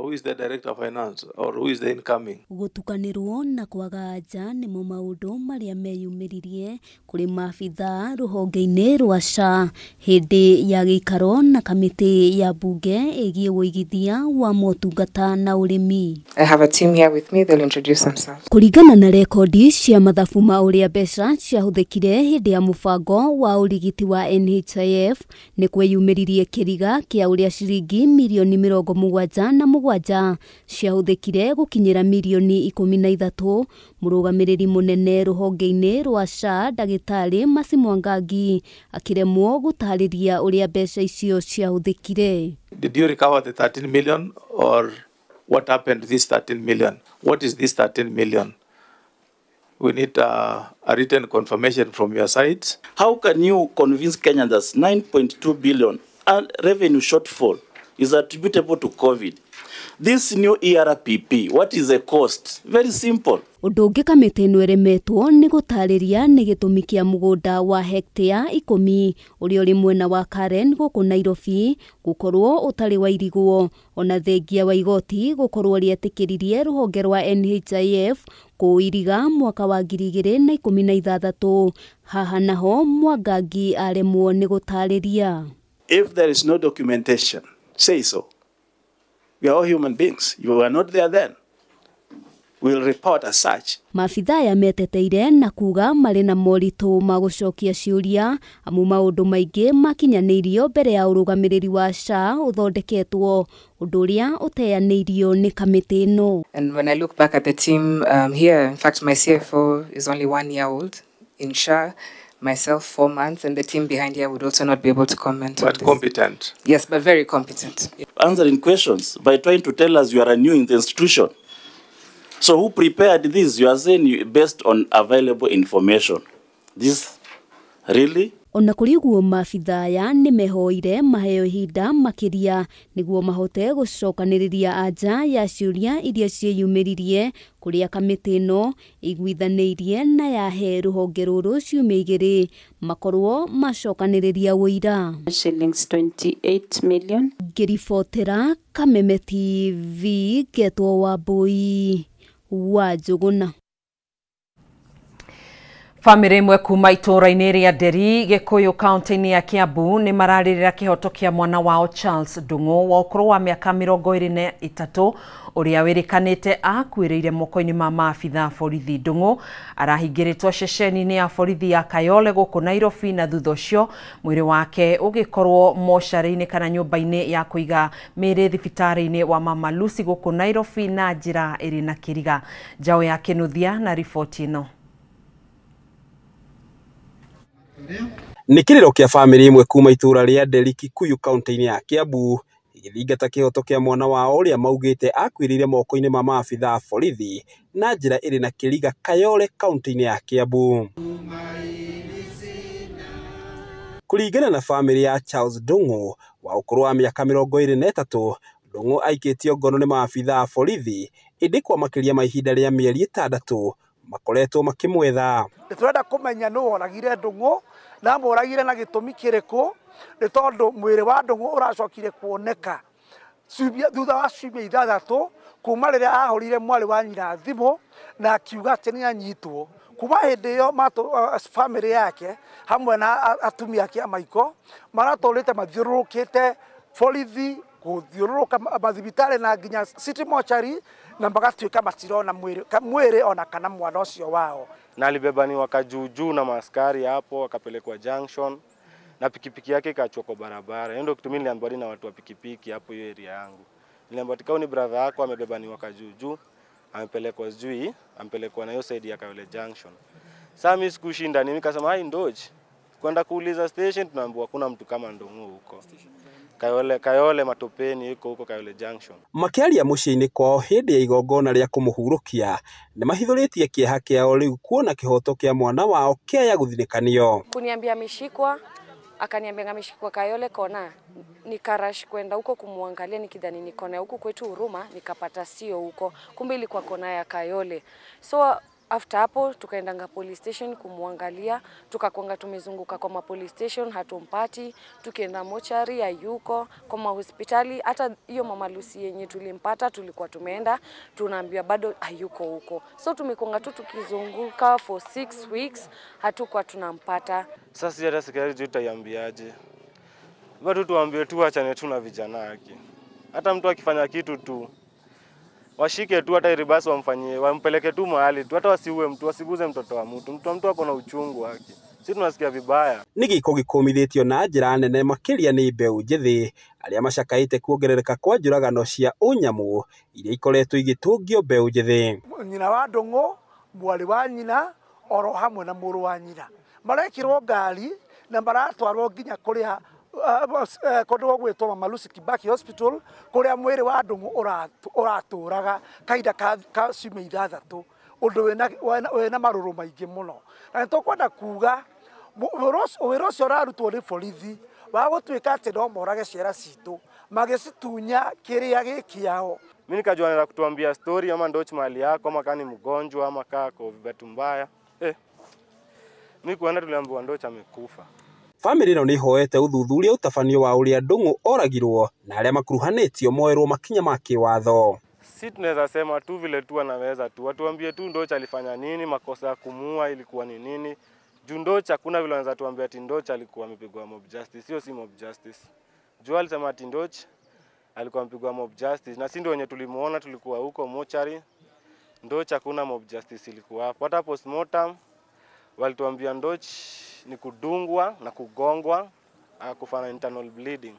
Who is the director of finance or who is the incoming?
Gũtukanĩrwo na kwaga anja nĩmo maũndũ marĩa meyumĩririe kũrĩ maabitha rũhonge-inĩ rwa SHA hĩndĩ ya gĩikaro na kamĩtĩ ya mbunge ĩgiĩ wũigithia wa motungata na ũrĩmi.
I have a team here with me, they'll introduce themselves.
Kũringana na rekondi cia mathabu ma ũrĩa mbeca ciahũthĩkire hĩndĩ ya mũbango wa ũrigiti wa NHIF nĩ kweyumĩririe kĩriga kĩa ũrĩa ciringi mirioni 77 ciahũthĩkire gũkinyĩra mirioni 13. Mũrũgamĩrĩri mũnene rũhonge-inĩ rwa SHA ndagĩtarĩ Mercy Mwangangi akĩremwo gũtarĩria ũrĩa mbeca icio ciahũthĩkire.
Did you recover the 13 million or what happened to this 13 million? What is this 13 million? We need a written confirmation from your side.
How can you convince Kenyans that 9.2 billion revenue shortfall is attributable to COVID? This new ERPP, what is the cost? Very simple.
Ũndũ ũngĩ kamĩtĩ ĩno ĩremetwo nĩ gũtarĩria nĩ gĩtũmi kĩa mũgũnda wa hektea 10 ũrĩa ũrĩ mwena wa Karen gũkũ Nairobi gũkorwo ũtarĩ wairigwo, ona thengia wa igoti gũkorwo rĩetĩkĩririe rũhonge rwa NHIF kũũiriga mwaka wa 2016. Haha naho Mwangangi aremwo nĩ gũtarĩria.
If there is no documentation, say so. We are all human beings. You were not there then. We'll report as such.
Maabitha aya meteteire na kuga marĩ na moritũ ma gũcokia ciũria amu maũndũ maingĩ makinyanĩirio mbere ya ũrũgamĩrĩri wa SHA ũthondeketwo, ũndũ ũrĩa ũteanĩirio nĩ kamĩtĩ ĩno.
And when I look back at the team here, in fact, my CFO is only 1 year old in SHA. Myself 4 months, and the team behind here would also not be able to comment on
But
this.
Competent.
Yes, but very competent.
Answering questions by trying to tell us you are new in the institution. So who prepared this? You are saying based on available information. This really?
Ona kũrĩ ũguo maabitha aya nĩ mehoire maheo ihinda makĩria nĩguo mahote gũcokanĩrĩria anja ya ciũria iria ciĩyumĩririe kũrĩa kamĩtĩ ĩno ĩiguithanĩirie na yahe rũhonge rũrũ ciumia igĩrĩ makorwo macokanĩrĩria ũira.
Shillings 28 million.
Ngĩribotera Kameme TV ngetwo Wambui wa Njũgũna.
Famĩlĩ ĩmwe kuma itũũra-inĩ rĩa Nderi Gĩkũyũ kaunti-inĩ ya Kiambu nĩ mararĩrĩra kĩhoto kĩa mwana wao Charles Ndung'u wa ũkũrũ wa mĩaka 23 ũrĩa wĩrĩkanĩte akuĩrĩire moko-inĩ ma maabitha borithi. Ndung'u arahingĩrĩtwo ceceni-inĩ ya borithi ya Kayole gũkũ Nairobi na thutha ũcio mwĩrĩ wake ũgĩkorwo mocarĩ-inĩ kana nyũmba-inĩ ya kũiga mĩĩrĩ thibitarĩ-inĩ wa Mama Lucy gũkũ Nairobi na njĩra ĩrĩ na kĩriga. Njaũ ya Kĩnuthia na riboti ĩno.
Nĩ kĩrĩro kĩa bamĩrĩ ĩmwe kuma itũũra rĩa Nderi Kikuyu kaunti-inĩ ya Kiambu ĩgĩthingata kĩhoto kĩa mwana wao ũrĩa maugĩte akuĩrĩire moko-inĩ ma maabitha a borithi na njĩra ĩrĩ na kĩriga Kayole kaunti-inĩ ya Kiambu. Kũringana na bamĩrĩ ya Charles Ndung'u wa ũkũrũ wa mĩaka 23, Ndung'u aikĩtio ngono nĩ maabitha a borithi ĩndĩ kwa makĩria ma ihinda rĩa mĩeri 6 makoretwo makĩmwetha.
Nĩ tũrenda kũmenya nũ woragire Ndung'u na amũragire na gĩtũmi kĩrĩkũ, nĩ tondũ mwĩrĩ wa Ndung'u ũracokire kuoneka thutha wa ciumia 6 kuma rĩrĩa ahũrire mwarĩ wa nyina thimũ na akiuga atĩ nĩ anyitwo. Kuma hĩndĩ ĩyo family yake hamwe na atumia ake a maiko maratũrĩte mathiũrũrũkĩte borithi, gũthiũrũrũka mathibitarĩ na nginya city mortuary, na magatuĩka matirona mwĩrĩ ona kana mwana ũcio wao.
Na alibebaniwa kajuujuu na maaskari hapo, akapelekwa junction na pikipiki yake ikaachwa kwa barabara. Hiyo ndio kitu mimi niliambiwa na watu wa pikipiki hapo hiyo area yangu. Niliambiwa ati ni brother yako amebebaniwa kajuujuu, amepelekwa sijui, amepelekwa na hiyo side ya Kayole Junction. Sasa mimi sikushinda, mimi nikasema hai ndoji. Kwenda kuuliza station tunaambiwa kuna mtu kama Ndung'u huko. Kayole Matopeni iko huko Kayole Junction.
Makĩaria mũciĩ-inĩ kwao hĩndĩ ya igongona rĩa kũmũhurũkia nĩ mahithũrĩtie kĩeha kĩao rĩu kuona kĩhoto kĩa mwana wao kĩaya gũthinĩkanio.
Kuniambia ameshikwa, akaniambia ameshikwa Kayole kona, nikarash kwenda huko kumuangalia nikidhani ni kona huko kwetu Huruma, nikapata sio huko, kumbe ilikuwa kona ya Kayole. So after hapo tukaendanga police station kumuangalia, tukakwanga tumezunguka kwa ma police station hatumpati, tukienda mochari hayuko, kwa ma hospitali hata hiyo Mama Lucy yenye tulimpata tulikuwa tumeenda tunaambiwa bado hayuko huko. So tumekonga tu tukizunguka for 6 weeks hatukuwa tunampata.
Sasa hata serikali tutaiambiaje? Bado tuambie tu achane tu na vijana yake. Hata mtu akifanya kitu tu washike tu, hata iribasi wamfanyie, wampeleke tu mahali tu, hata wasiue mtu, wasiguze mtoto wa mtu. Mtu ako na uchungu wake. Sisi tunasikia vibaya.
Nĩ gĩko gĩkũmithĩtio na njĩra nene makĩria nĩ mbeũ njĩthĩ arĩa macakaĩte kuongerereka kwa njũragano cia ũnyamũ iria ikoretwo igĩtũngio mbeũ njĩthĩ.
Nyina wa Ndung'u, mwarĩ wa nyina, oro hamwe na mũrũ wa nyina marekĩrwo ngari na maratwarwo nginya kũrĩa kũndũ gũgwĩtwo Mama Lucy Kibaki Hospital, kũrĩa mwĩrĩ wa Ndung'u ũratũraga kahinda ka ciumia 6, ũndũ wĩna marũrũ maingĩ mũno. Na nĩ tũkwenda kuga wĩra ũcio ũrarutwo nĩ borithi wa gũtuĩka atĩ no morage ciana citũ magĩcitunya kĩrĩa gĩ kĩao.
Mimi nikajua anaenda kutuambia story ama Ndoch mali yako ama kani mgonjwa ama kaa kwa bahati mbaya. Mimi kuenda tuliambiwa Ndoch amekufa.
Famĩlĩ ĩno nĩ ĩhoete ũthuthuria ũtabanio wa ũrĩa Ndung'u oragirwo na arĩa makuruhanĩtio moerwo makinya ma kĩwatho.
Si tunaweza sema tu vile tu anaweza tu watuambie tu Ndoch alifanya nini, makosa ya kumuua ilikuwa ni nini. Juu Ndoch hakuna vile wanaweza tuambia ati Ndoch alikuwa amepigwa mob justice. Sio, si mob justice. Juu alisema ati Ndoch alikuwa amepigwa mob justice na si ndio wenye tulimuona, tulikuwa huko mochari. Ndoch hakuna mob justice ilikuwa hapo. Hata postmortem walituambia Ndoch ni kudungwa na kugongwa akufanya internal bleeding.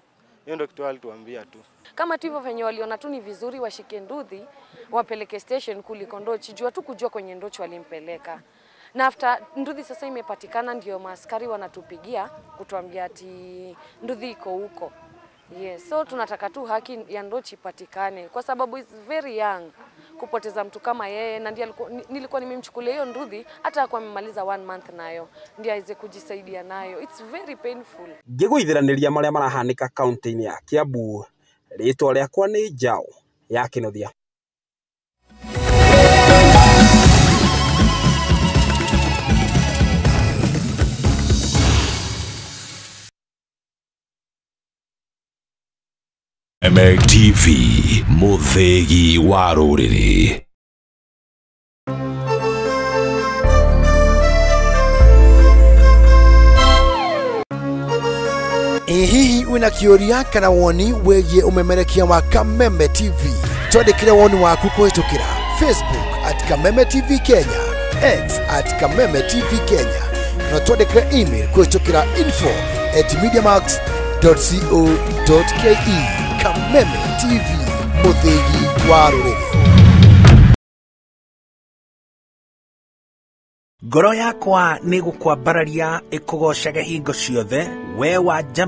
Hiyo ndio kitu walituambia tu.
Kama tu hivyo venye waliona tu ni vizuri washike Nduthi wapeleke station kuliko Ndoch, jua tu kujua kwenye Ndoch walimpeleka. Na after Nduthi sasa imepatikana ndio maaskari wanatupigia kutuambia ati Nduthi iko huko. Yes, so tunataka tu haki ya Ndoch ipatikane kwa sababu is very young kupoteza mtu kama yeye, na ndiye nilikuwa nimemchukulia hiyo Nduthi hata kwa amemaliza 1 month nayo ndiye aweze kujisaidia nayo. It's very painful.
Ngĩgũithiranĩria marĩa marahanĩka kaunti-inĩ ya Kiambu, rĩtwa rĩakwa nĩ Njaũ ya Kĩnuthia.
MTV Muthegi wa rũrĩrĩ.
Ĩ hihi wĩna kĩũria kana woni wĩgiĩ ũmemerekia wa Kameme TV? Twandĩkĩre woni waku kũhĩtũkĩra Facebook at Kameme TV Kenya, X at Kameme TV Kenya, na twandĩkĩre email kũhĩtũkĩra info@mediamax.co.ke. Kameme TV, mũthĩgi wa rũrĩrĩ.
Ngoro yakwa nĩ gũkwambararia ĩkũgocaga hingo ciothe, we wa